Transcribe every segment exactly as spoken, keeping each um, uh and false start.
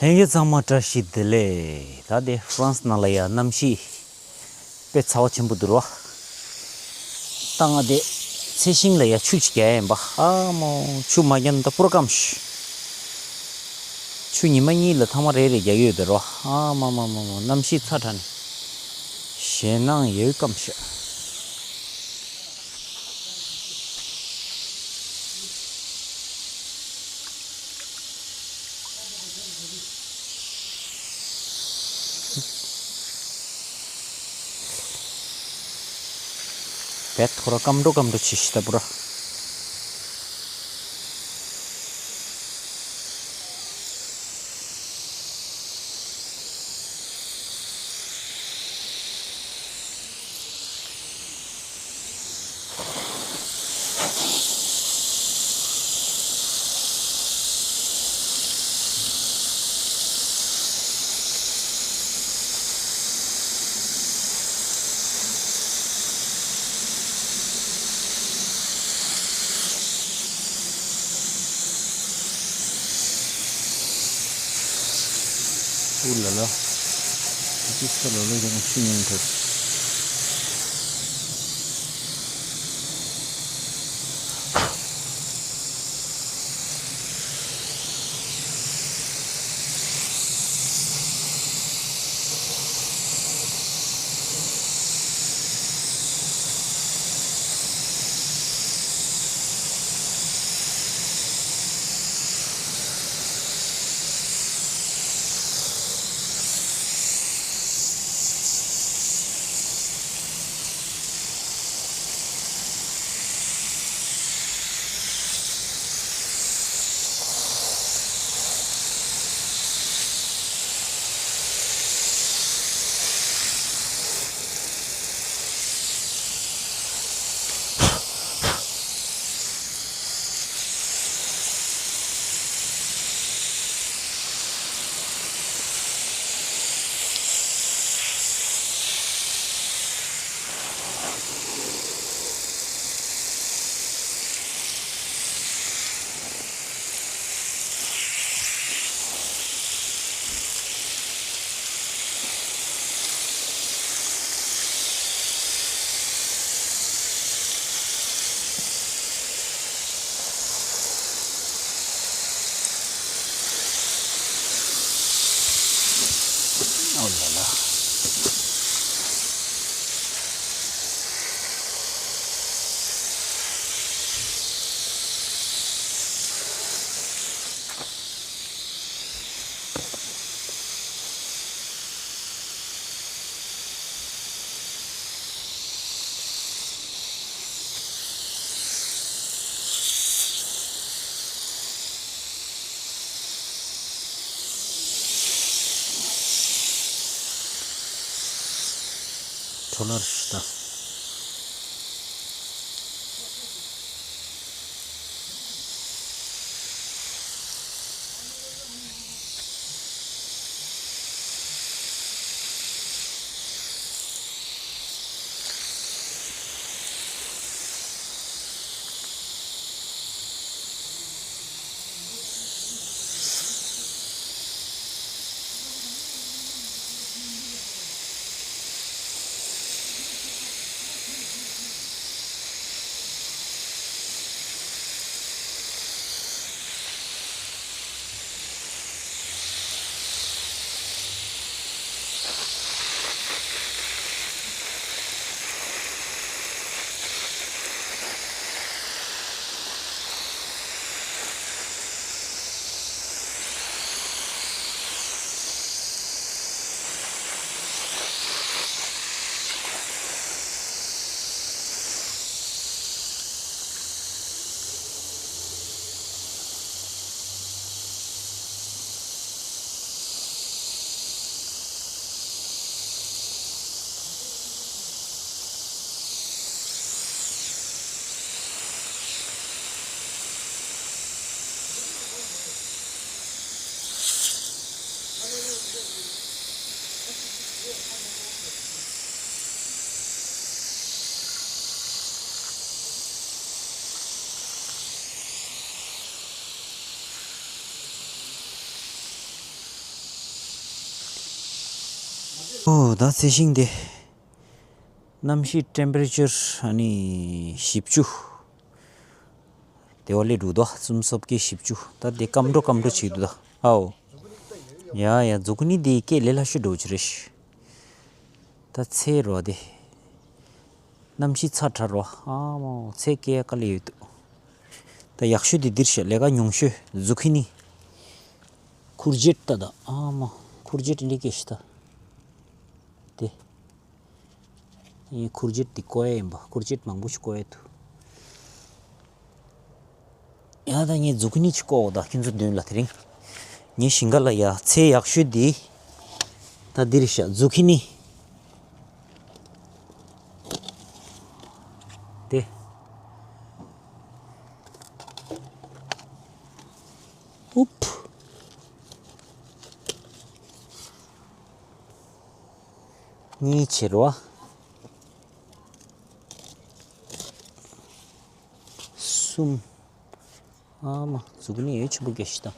ལྷན་རྒྱས་ཚང་མ་བཀྲ་ཤིས་བདེ་ལེགས། ད་དེ་ཧྥ་རན་སི་ནང་ལ་ཡ་གནམ་གཤིས་དཔེ་ཚ་བ་ཆེན་པོ་འདུག་རོ། ད་ང་དེ་ཚལ་ཤིང་ལ་ཡ་ཆུ་ཅིག་རྒྱག་ཡ་ཡིན་པ། ཨ་མོ་ཆུ་མ་རྒྱག་ན་ད་པུ་ར་སྐམ་ཤི། ཆུ་ཉི་མ་གཉིས་ལ་ཐེངས་མ་རེ་རེ་རྒྱག་ཡོད་པའི་རོ། ཨ་མ་མ་མ་མ་གནམ་གཤིས་ཚ་དྲགས་ནས་ཞེད་སྣང་ཡོད་སྐམ་ཤི། བེད་ཐོ་ར་སྐམ་འགྲོ་སྐམ་འགྲོ་ཆེ་ཤི་ད་པུ་ར། ཨུ་ལ་ལ། ཏི་ས་ལ་ལ་ཡང་ཆུ་ཉུང་ཐལ། ཨོ་ལ་ལ། ཁྲོ་ལར་ཤི་ད། ཨོ་ད་ཚེས་ཤིང་དེ། གནམ་གཤིས་ཊེམ་པེ་རེ་ཅར་ཨ་ནི་བཞི་བཅུ། དེ་བ་ལས་འགྲོ་དོ་གསུམ་སོབ་ཀའི་བཞི་བཅུ། ད་དེ་སྐམ་འགྲོ་སྐམ་འགྲོ་བྱེད་འདུག་ད་ཨའོ། ཡ་ཡ་ཛུ་ཀི་ནི་དེ་སྐད་ལས་སླ་ཤོས་འགྲོ་ཅི་རེད། ད་ཚེས་རོ་དེ། གནམ་གཤིས་ཚ་དྲག་རོ་ཨ་མོ་ཚེས་སྐད་དཀའ་ལས་ཡོད་འདུག་ད་ཡག་ཤོས་དེ་འདིར་ཤ་ལས་ཀ་ཉུང་ཤོས་ཛུ་ཀི་ནི། ཁུར་ཇེད་ད་ད་ཨ་མོ་ཁུར་ཇེད་འདི་སྐད་ཤི་ད། དེ། ངས་ཁུར་ཇེད་འདི་བཀོལ་ཡ་ཡིན་པ། ཁུར་ཇེད་མང་པོ་ཞིག་བཀོལ་ཡ་འདུག་ཡ་ད་ངས་ཛུ་ཀི་ནི་ཅིག་བཀོལ་ད་ཁྱོད་ཚོ་མདུན་ལ། དེ་རིང་ངའི་ཞིང་ཁ་ལ་ཡ་ཚེས་ཡག་ཤོས་འདི། ད་འདིར་ཤ་ཛུ་ཀི་ནི། དེ། ཨུབ། གཉིས་བྱེད་རོ། གསུམ། ཨ་མ་ཛུ་ཀི་ནི་ཡོད་ཆེན་པོ་སྐྱེ་ཤི་ད།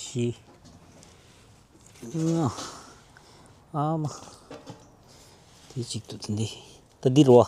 བཞི། ལྔ། ཨ་མ། དེ་གཅིག་ཏུ་འདི། ད་འདི་རུ་བ།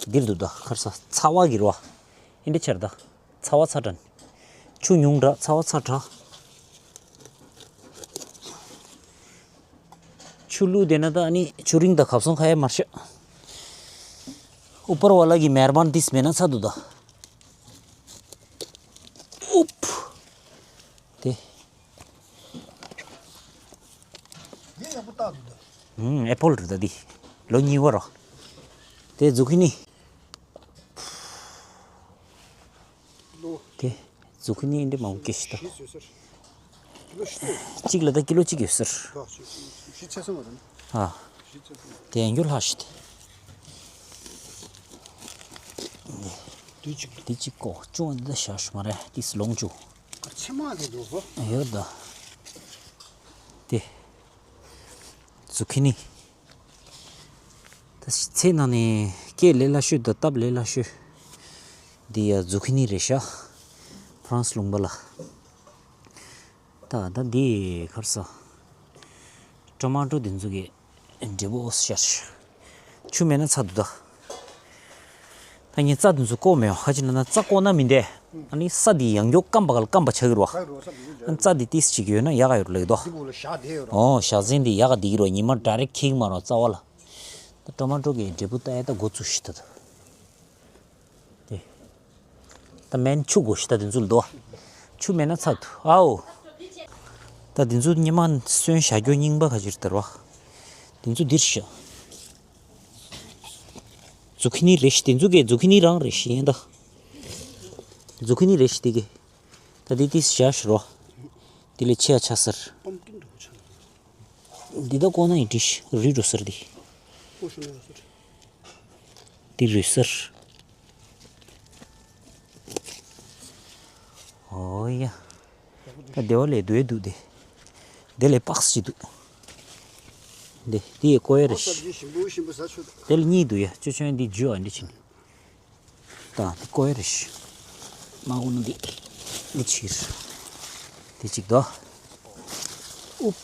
འདིར་འདུག་ད་ཁར་ས་ཚ་བ་གི་རུ་བ། ཨིན་འདྲ་ཆར་ད། ཚ་བ་ཚ་དྲན། ཆུ་ཉུང་དྲག་ཚ་བ་ཚ་དྲག་ཆུ་བླུགས་བསྡད་ན་ད་ཨ་ནི་ཆུ་རིང་ད་གབ་སོང་ཁ་ཡ་མར་ཤ། ཨུ་པར་ཝ་ལ་གི་མེར་བན་ཏིས་མེད་ན་ཚ་འདུག་ད། ཨུབ། དེ། འདི་ཡག་པོ་བཏགས་འདུག་ད། ཧུམ་ཨེ་པོལ་རེད་ད་འདི། ལོ་གཉིས་པ་རོ། དེ་ཛུ་ཀི་ནི། ལོ། དེ་ཛུ་ཀི་ནི་འདི་མང་པོ་སྐྱེ་ཤི་ད། བཞི་བཟོས་ཟེར། ལོ་བཞི་ལོ། གཅིག་ལ་ད་ཀི་ལོ་གཅིག་ཡོད་ཟེར། ད་བཞི་བཞི་ཚེ་སོང་བ་རེད། ཨ། བཞི་ཚེ་སོང་། དེ་ཡང་རྒྱུ་ལྷག་ཤི་ད། འདི་གཅིག་འདི་གཅིག་ཀོ་ཅུང་འདི་ད་ཤ་ཤུ་མ་རེད་ཏིས་ལོང་ཅུ། ཨ་ཕྱེ་མ་གི་འདུག་གོ། ཡོད་ད། དེ། ཛུ་ཀི་ནི། ད་ཚེ་ནང་ནས་སྐད་ལས་སླ་ཤོས་དང་སྟབས་ལས་སླ་ཤོས། འདི་ཡ་ཛུ་ཀི་ནི་རེད་ཤག་ཧྥ་རན་སི་ལུང་པ་ལ། ད་ད་འདི་ཁར་ས། ཊོ་མ་ཊོ་འདི་ཚོ་གི་འབྲས་བུ་ཨོ་ཤར། ཆུ་མེད་ན་ཚ་འདུག་ད། ད་ངས་རྩྭ་འདི་ཚོ་བཀོག་མེད་བ། ཁ་ཅིག་ན་ན་རྩྭ་བཀོག་ན་མི་འདས། ཨ་ནི་ས་འདི་ཡང་མགྱོགས་སྐམ་པ་ག་ལ་སྐམ་པ་ཆགས་ཀྱི་རེད་བ། ཨ་ནི་རྩྭ་འདི་ཏིས་ཅིག་ཡོད་ན་ཡག་ག་ཡོད་རེད་ལབ་ཀྱི་འདུག་འདི་བུ་ལ་ཞག་བསྡད་ཡོད་ར། ཨོ་ཞག་ཟིན་འདི་ཡག་ག་བསྡད་ཀྱི་རེད་བ། ཉི་མ་ཌའི་རེག་ཁེག་མ་རེད་བ་རྩ་བ་ལ། ད་ཊོ་མ་ཊོ་གི་འབྲས་བུ་ལྟ་ཡ་ད་འགོ་བཙུགས་ཤི་ད་ད། དེ། ད་སྨན་ཆུ་དགོས་ཤི་ད་དེ་ཚོ་ལ་དོ། ཆུ་མེད་ན་ཚ་འདུག་ཨའོ། ད་དེ་ཚོ་ཉི་མ་སོན་བཞག་རྒྱུ་རྙིང་པ་ག་ཅིར་དར་བ། དེ་ཚོ་འདིར་ཤི། ཛུ་ཁི་ནི་རེད་ཤི་དེ་ཚོ་གས་ཛུ་ཁི་ནི་རང་རེད་ཤི་ཡིན་ད། ཛུ་ཁི་ནི་རེད་ཤི་དེ་གས། ད་དེ་དེ་བཞག་ཤི་རོ། དེ་ལས་ཆེ་ཡ་ཆ་ཟེར། འདི་ད་ཀོ་ན་ཡིན་དྲིས་རི་འགྲོ་ཟེར་དེ། དེ་རི་ཟེར། ཨོ་ཡ། ད་སྡེ་བ་ལས་སྡུག་འདུག་དེ། དེ་ལས་པགས་ཅི་འདུག་དེ་དེ་ཡི་ཀོ་ཡ་རེ་ཤི། དེ་ལ་གཉིས་འདུག་ཡ་ཅོ་ཅོ་ཡ་འདི་འཇུ་ཨ་འདི་ཕྱིན། ད་འདི་ཀོ་ཡ་རེ་ཤི། མ་འོ་ན་འདི་འདི་ཕྱིར། འདི་གཅིག་དོ། ཨུབ།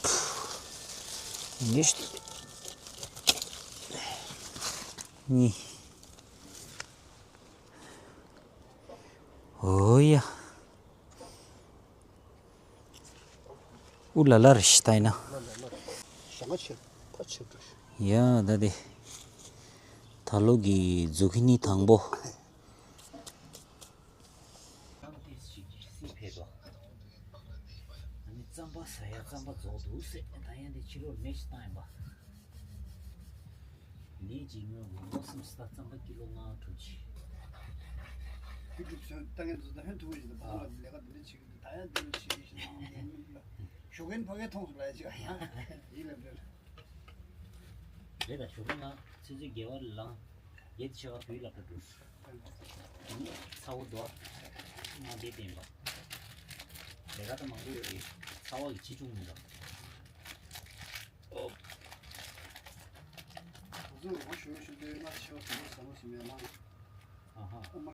འདི་ཤི། གཉིས། ཨོ་ཡ། ཨུ་ལ་ལ་རེ་ཤི་ད་ཡིན་ན། ཞག་ཆེ་ཕ་ཆེ་འགྲོ་ཤི། ཡ་ད་དེ། ད་ལོ་གི་ཛུ་ཁི་ནི་དང་པོ། རྩམ་པ་ཟ་ཡ་རྩམ་པ་རྫོགས་འདུག་ཟེར་ད་ཡ་འདི་ཕྱི་ལོགས་མེ་ཤི་བཏང་ཡིན་པ། ངས་ཅིག་སྔོན་གོང་ལོ་གསུམ་སྟ་རྩམ་པ་ཀི་ལོ་ལྔ་གྲུབ་ཅིག་དེ་གྲུབ་ཚོད་ལྟ་ངན་ཚོ་ད་ཧན་ཐུ་བ་ཞིག་ད་བ་ལ་ལས་ཀ་འདི་འདྲ་བྱེད་ཀྱི་འདུག་ད་ཡང་འདི་འདྲ་བྱེད་ཀྱི་ཞིག་ད་ང་མི་འདུག་ལ་ཞོགས་ཀན་ཕ་གའི་མཐོང་སོང་ལ་ཡ་ཅིག་ཡང་ཡིན་ལབ་འདྲ། རེད་ད་ཞོགས་ཀན་ང་ཚེ་ཚེ་དགེ་བ་ལང་ཡེ་ཆེ་བ་བུའི་ལབ་འདྲ་འགྲོ། ཚ་བོ་དོ། ང་འདི་བསྟན་པ། ལས་ཀ་ད་མང་པོ་ཡོད་རེད། ཚ་བ་གི་ཆེ་ཆུང་མི་འདྲ། ཨོ། ཟུར་རོགས་ཞུ་ཞུ་དུས་སྔར་ཞོ་ཟུར་ཟ་མོ་ཞིག་མེད་ལ། ཨ་ཧ། ཨ་མ་